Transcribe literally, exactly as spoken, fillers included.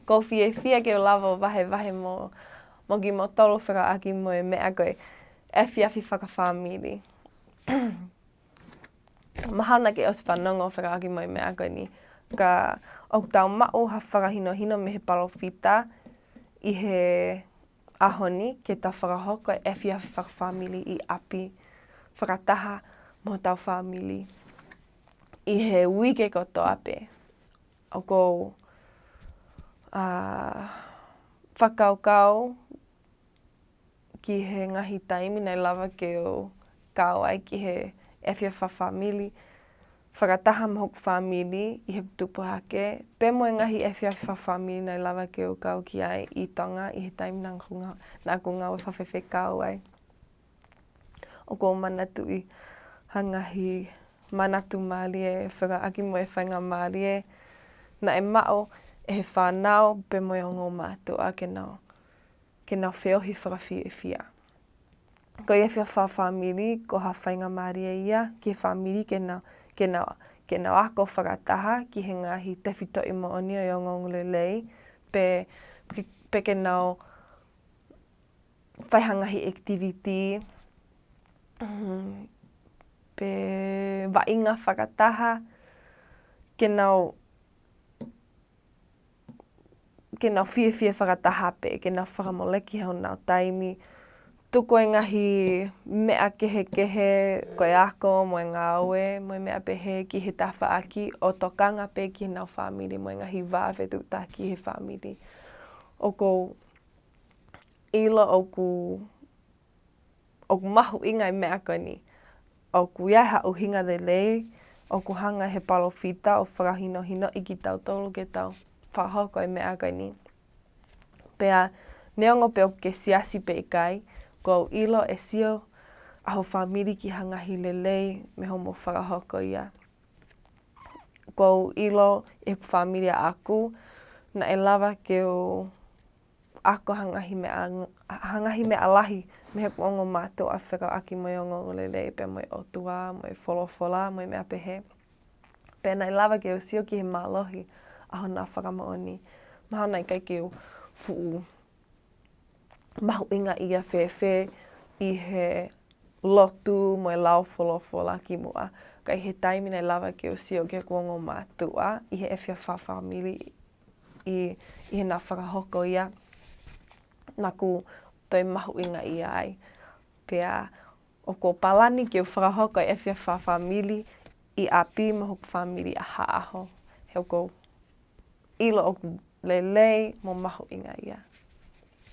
ʻOku ou fiefia ke u lava ʻo vahevahe mo, mo kimoutolu fekauʻaki mo e meʻa ko e efiafi fakafāmili. Mahalo naʻa ke ʻosi fanongo fekauʻaki mo e meʻa ko eni. Ka ʻoku tau maʻu ha fakahinohino mei he palōfita ʻi he ʻaho ni ke tau fakahoko e efiafi fakafāmili ʻi ʻapi fakataha mo hotau fāmili ʻi he uike kotoa pē. ʻOku ou, ā, fakakaukau ki he ngaahi taimi naʻe lava ke u kau ai ki he efiafi fakafāmili fakataha mo hoku fāmili ʻi heʻeku tupu hake, pea mo e ngaahi efiafi fakafāmili naʻe lava ke u kau ki ai ʻi Tonga ʻi he taimi naʻa ku nga-, naʻa ku ngāue fakafaifekau ai. ʻOku ou manatuʻi ha ngaahi manatu mālie fekauʻaki mo e faingamālie naʻe maʻu ʻe he fānau pea mo e ongo mātuʻa ke nau, ke nau feohi fakafiefia. Ko e efiafi fakafāmili ko ha faingamālie ia ki he fāmili ke nau, ke nau, ke nau ako fakataha ki he ngaahi tefitoʻi moʻoni ʻo e ongoongolelei, pe, pe, pe ke nau fai ha ngaahi activity, mm, pe vaʻinga fakataha, ke nau, ke nau fiefia fakataha pē, ke nau fakamoleki honau taimi. Tuku e ngaahi meʻa kehekehe ko e ako mo e ngāue, mo e meʻa pehē ki he tafaʻaki ʻo tokanga pē ki heʻenau fāmili mo e ngaahi vā fetuʻutaki he fāmili. ʻOku ou ʻilo ʻoku, ʻoku mahuʻinga e meʻa ko eni. ʻOku ʻi ai ha ʻuhinga lelei, ʻoku hanga he palōfita ʻo fakahinohinoʻi kitautolu ke tau fakahoko e meʻa ko eni. Pea neongo pe ʻoku ke siasi pe ʻikai, ʻoku ou ʻilo ʻe sio ʻa ho fāmili ki ha ngaahi lelei mei hoʻomo fakahoko ia. ʻOku ou ʻilo ʻi heʻeku fāmili ʻaʻaku, naʻe lava ke u ako ha ngaahi meʻa, ha ngaahi meʻa lahi mei heʻeku ongo mātuʻa fekauʻaki mo e ongoongolelei pea mo e ʻOtua, mo e folofola, mo e meʻa pehē. Pea naʻe lava ke u sio ki he mālohi ʻa honau fakamoʻoni. Mahalo naʻe ʻikai ke u fuʻu mahuʻingaʻia fēfē ʻi he lotu mo e lau folofola kimuʻa. Ka ʻi he taimi naʻe lava ke u sio ki heʻeku ongo mātuʻa ʻi he efiafi fakafāmili ʻi, ʻi heʻenau fakahoko ia, naʻa ku toe mahuʻingaʻia ai. Pea ʻoku ou palani ke u fakahoko e efiafi fakafāmili ʻi ʻapi mo hoku fāmili ʻaho ʻaho. He ʻoku ou ʻilo ʻoku lelei mo mahuʻinga ia.